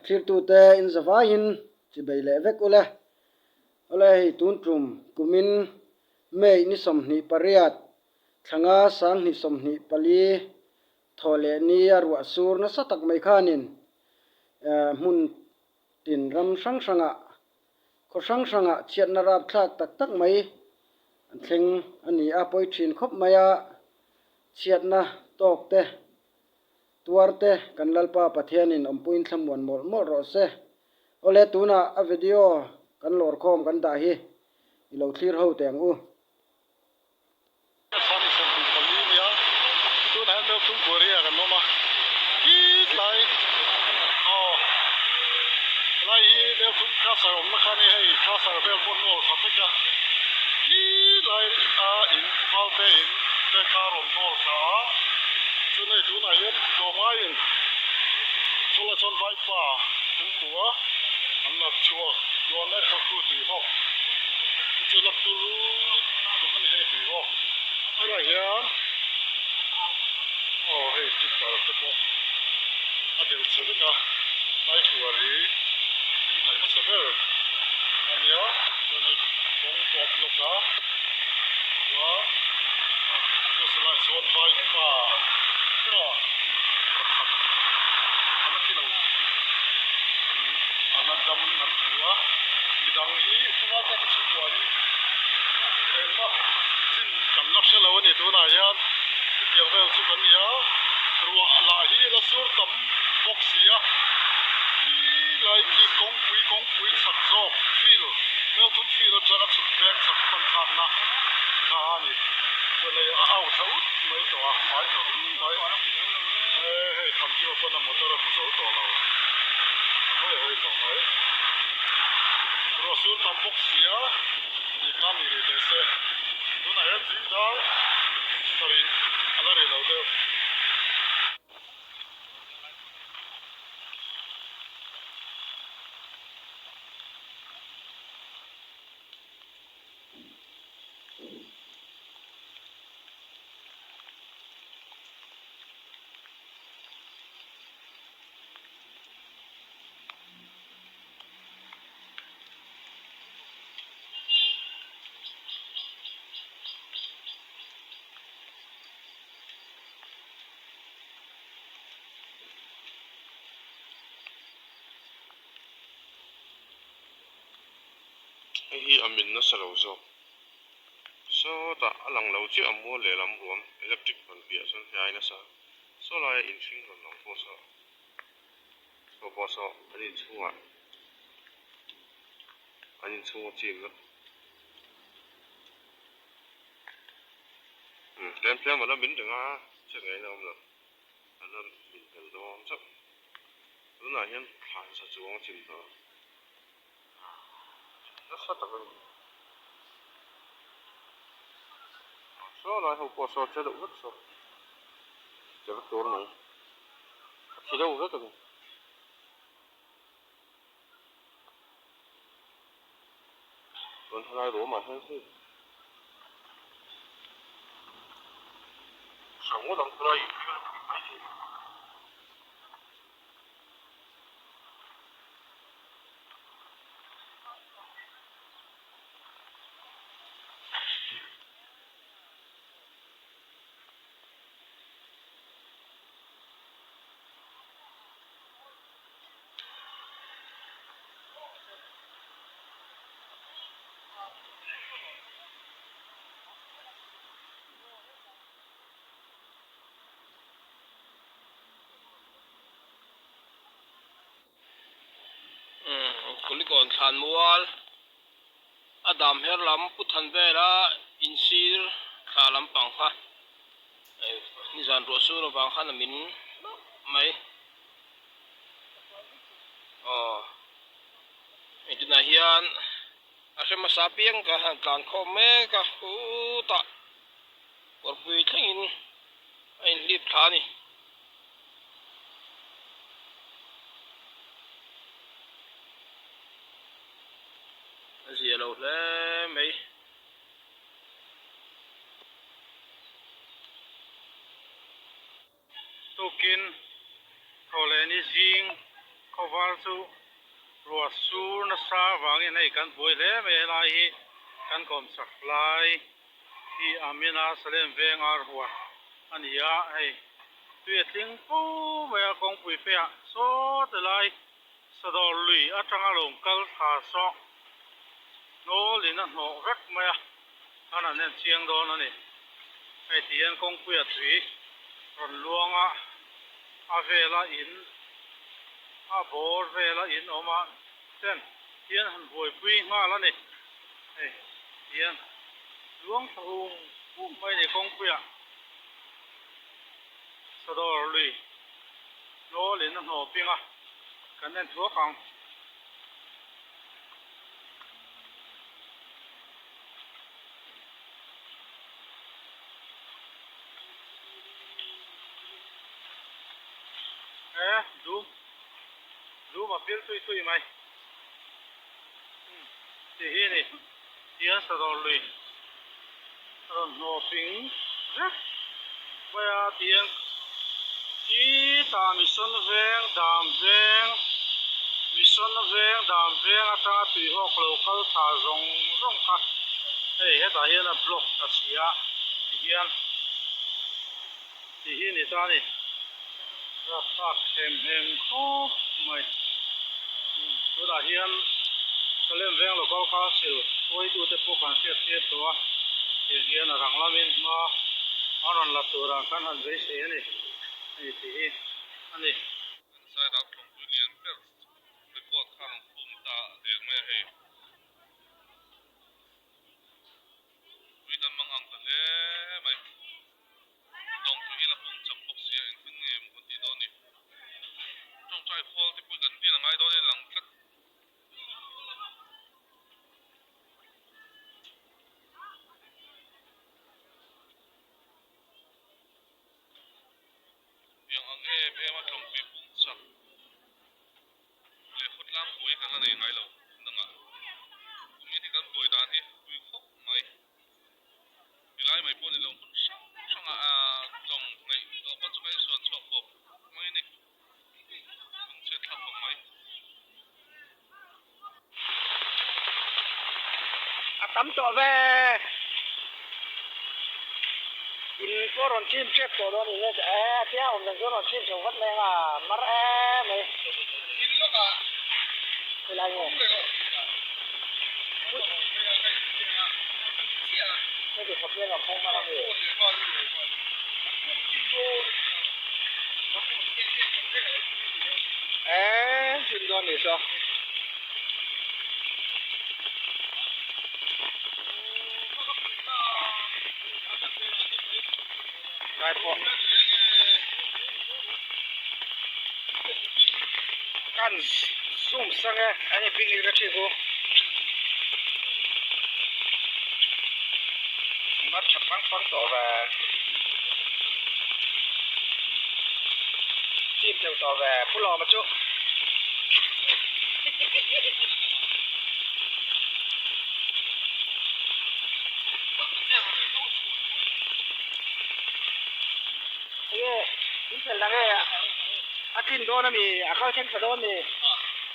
Thlirtute in zavaiin chibei leh vek ule. Awle hei tun tum kumin May ni 28 thlanga 2024 thawh leh ni a ruah sur nasa tak mai khanin hmun tin ram hrang hrangah khaw hrang hrangah chhiatna rapthlak tak tak mai an thleng a ni a, pawi thin khawp mai a, chhiatna tawk te tuar te kan Lalpa Pathianin awmpuiin thlamuan mawlh mawlh rawh se. Awle tunah a video kan lawrkhawm kan dah hi i lo thlir ho teh ang u. Sani 24 nia, tunah hian Melthum Korea kan awm a, khitlai aw helai hi Melthum Crusher awmna kha ania hei Crusher vel pawh an awl tha vek a, khilai a in valte in te kha a rawn hawl thla a, chuan hei tunah hian tlawmngaiin chawlh ah chuan vaipa an hmu a, an la chhuak duan mek kha khu tui hawk chu la turu. Tuk a ni hei tui hawk tunah hian aw hei tipper te pawh a del chhe vek a lai huar hi in hnaih hmasa ber a nia chuan hei kawng pawh a block a chuan chu lai sawn vaipa erawh pakhat a la thi lo a la dam an hmu a midang hi khawval te chhungkua hi. Engmah chin kan la hre lo a ni tunah hian chutiang vel chu kan ni a, ruah lah hi la sur tam bawk si a, khi lai khi kawngpui kawngpui chak zawk field Melthum field atanga chhuk veng chak hman thlakna kha a ni. Chuan hei a au tha ut mai tawh a, hmai tha hum mai e hei tham kima pawn a motor a hmu zo tawh lo, a hawi hawi tawh mai. Ruah sur tam bawk si a. Tih kha mi ri teh se. Tunah hian zing dar sarih a la ri lo deuh. Hei hi a min nasa lo zawk. Sawtah a lang lo chiah a mual lehlam ruam electric ban piah chuan hei ai nasa. Saw laia inhring rawn lang pawh saw saw pawh saw an inchhungah an inchhung a chim vek. Umm tlem tlem a la min reng a chhiat ngaihna a awm lo a la min tel dawn chauh. Tunah hian thlan sa chuang a chim tawh nasa tak a ni. Saw lai ho pawh saw che deuh vek saw che vek tur a ni a thi deuh vek a ni. Chuan helai ruamah hian hei hrang ngawt ang khawlai infiam a pui mai thei. Kulikawn thlan mual a dam her lam pu than vela insir thla lampang kha nizan ruah sur avang khan a min hlauh mai. Aw hei tunah hian a hre hmasa piang ka han tlan khawm mek a khutah kawrpui thlengin a inhlip thla a ni. A zia lo hle mai. Tukin thaw leh ni zing khaw Khawvar chu ruah sur nasa avangin hei kan buai hle mai a helai hi kan kawmchak lai hi Amina Salem veng ar huan a ni a hei tui a tling fo mai a kawngpui pheiah saw ti lai Sadawr lui atanga lo kal thla saw hnawl in a hnawh vek mai a an han en chiang dawn a ni. Hei ti hian kawngpuia tui rawn luang a, a vela in a bawr vela in awm a ten hian han buaipui nghal a ni. Hei ti hian luang thla hum hum mai a ni kawngpuia Sadawr lui hnawl in a hnawh ping a kan en thuak ang. He dum dum a pil tui tui mai ti hi a ni tian sadawr lui a rawn hnawh ping vek mai a tian khi tah mission veng dam veng mission veng dam veng atanga tuihawk lo kal thla zawng zawng kha hei hetah hian a block ta si a tihian tih hi a ni ta a ni rapthlak hem hem khawp mai tunah hian Salem veng local council hruaitute pawh kan hriat tir tawh a tiang hian a rang lamin hma an rawn la turah kan han beisei a ni hei tih hi a ni. Kan side ah tlawngpui lian ber record kha a rawn khum ta der mai a hei. Tui kan mang ang ta hle mai. Tlawngpui hi la pung chak bawk sia engtin nge maw kan tih dawn ni. Tawngtai khawl te pawh kan din a ngai dawn e lang tlat. Tiang ang em em a tlawngpui pung chak leh khawtlang buai kan la nei ngai lo dangah kumin hi kan buai dan hi pui khawp mai. Tilai mai pawh ni lo hmun hrang hrangah tlawng ngaih tawh pawh chu ka insuan chhuak khawp mai a ni. Lungchhiat thlak khawp mai. A tam tawh ve. In pawh rawn chim tep tawh dawn in e tia awm dan chuan rawn chim chho vat mai anga mar em mai. In lawkah Helai nge? Heti khawp hian rawn phung hman a mi? Eee chim dawn ni saw. Ngai pawh. Kan zoom sang e an in picnic na thin khu. Mar tha phang phang tawh ve. Chim teuh tawh ve Pu Lawma chu. Enge in fel dang e a tlin dawn a mi a kal thleng thla dawn a mi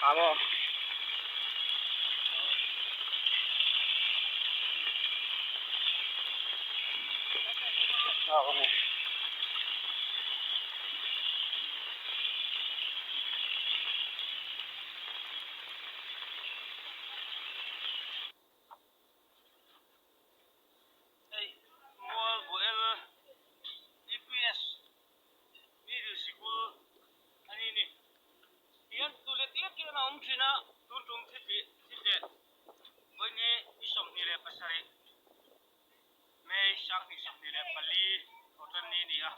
ha maw. Hei Mual Buel EPS Middle Sikul a ni ni. Tihian tu lek lek hian a awm thin a, tun tum thi leh vawiin ni 27 May 2024 thawhtan ni a ni a.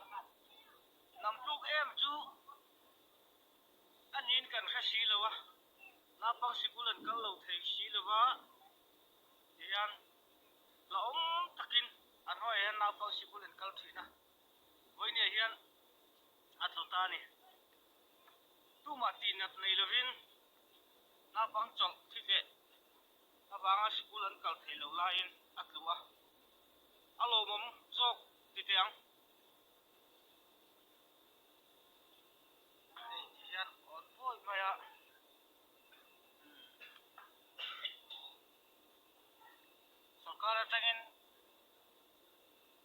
Hnam tluk em chu a niin kan hre si lo a, naupang sikul an kal lo thei si lo va, tihian la awm takin a hnuaiah hian naupang sikul an kal thin a, vawinia hian a tlu ta a ni. Tumah tihnat nei lovin naupang chawlh thi leh avanga sikul an kal theih loh laiin a tlu a, a lawmawm zawk ti teh ang. Hei ti hian awn buai mai a. Sorkar atangin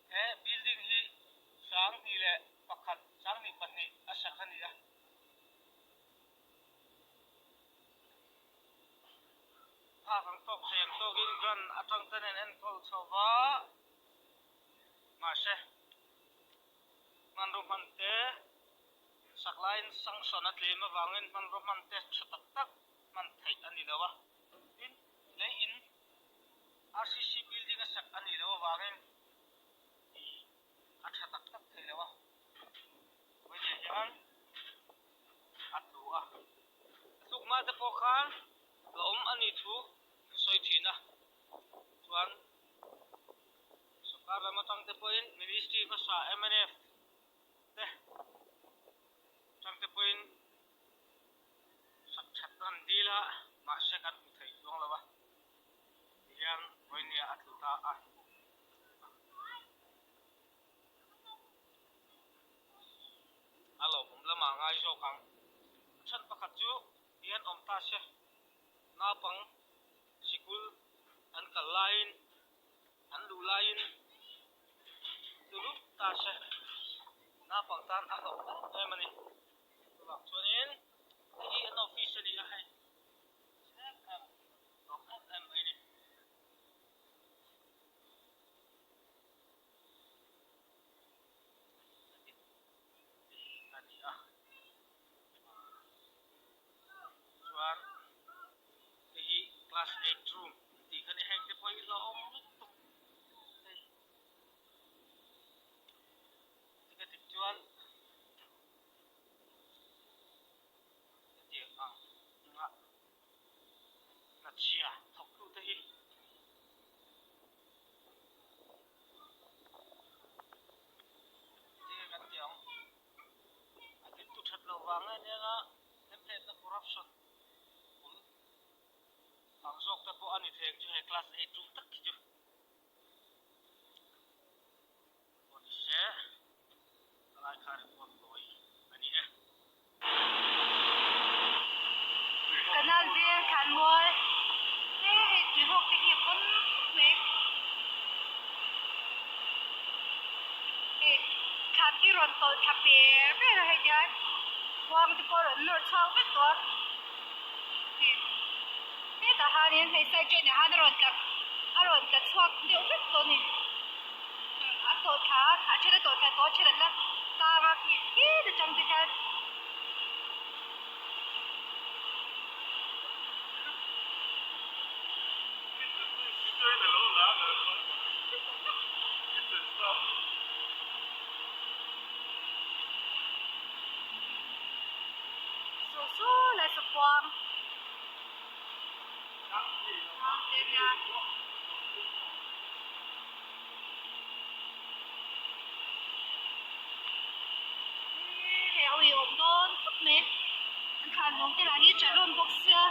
he building hi 2001, 2002 a sak a ni a. Phak ang tawk thei ang tawkin grant atang ten an enkawl chho va, mahse hmanraw hman te sak laiin sanction a tlem avangin hmanraw hman te tha tak tak hman theih a ni lo a. Tin, lei in RCC building a sak a nih loh avangin a tha tak tak thei lo a. Vawiin hian a tlu a. A tluk hma te pawh khan la awm a nih thu an sawi thin a. Chuan sorkar lam atang te pawhin Ministry hmasa mnf te atang te pawhin sak that an dil a, mahse kan hmu thei chuang lo a. Tihian vawinia a tlu ta a. A lawmawm lamah ngai zawk ang. A chhan pakhat chu tihian awm ta se, naupang sikul an kal laiin, an luh laiin tlu lut ta se, naupang tan a hlauh em em a ni. Chuvang chuanin hei hi an office a ni a hei em em lawm em em mai a ni. A ni a chuan hei hi class eight room tih kha ni heng te pawh hi hlauhawm lutuk hei tika chuan. Hetiang ang anga hnachhia thawktute hi tinge kan tih ang? A dintu that loh vang em em a hlemhletna corruption awm ang zawk te pawh a ni thei ang chu he class eight room tak khi chu. Aw ni se, ka lai kha report tawi a ni e. Canal veng thlanmual te hei tuihawk te hi a pawn khawp mai. Hei thlan hi rawn tawlh thla per per a hei tihian khuang te pawh a rawn nawr chhuak vek tawh a. Hei hetah hianin hei side drain ah hian a rawn tla a rawn tla chhuak deuh vek tawh a ni. A tawlh thla a, a then a tawlh thla tawh a then an la tang a khi hit atang te hian. Saw saw lai saw kuang. Hei a uiawm dawn khawp mai an thlan mawng te lah hi tha hlawm bawk sia.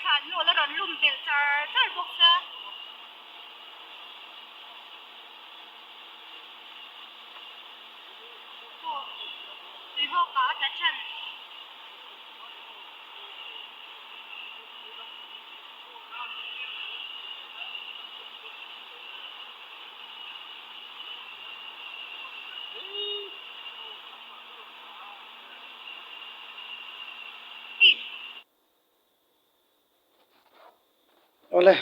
Thlan nawl a rawn lum belh char char bawk sia. Tui hawk ah a tla than. Awle,